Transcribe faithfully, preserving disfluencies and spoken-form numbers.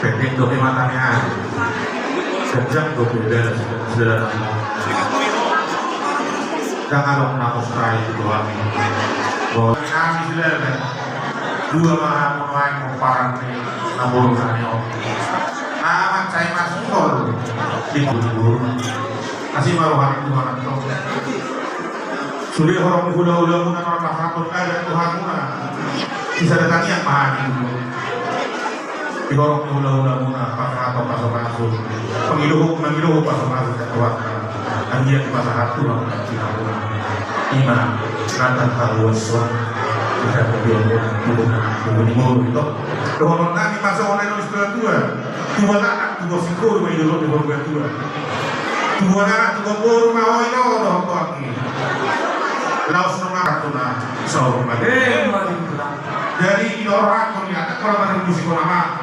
Pendek dope matana. Kejam dope dalan, saudara. Ndang adong na mustahil tu Tuhan. Bahwa kami, saudara, dua maha menuai komparan ni na boru nami on. Amat saya masuk tol di bulu-bulu. Asi ma roha ni Tuhan antong. Sude horong ni hula-hula muna, marpasahathon adat tu hamuna. Sisada tangiang ma hami dulu. Di horong ni hula-hula muna, pasahathon pasu-pasu. Pangidohon, mangidohon pasu-pasu sian Tuhan. Anggiat dipasahat Tuhan di hamuna. Ima, natan haluason. Bisa kebiasa, tubuh, tubuh, tubuh, gitu. Dohonon nami ma songon na nidok ni situa-tua. Tubuan anak, tubuan singkoru ma i dohot ni boru tua. Tubuan anak, tubuan boru ma i dohot, dohot, dohot. Laos nunga tuna, saur ma. Eh, mari pulang. Jadi, i dohot, kau lihat, aku orang musik ulama.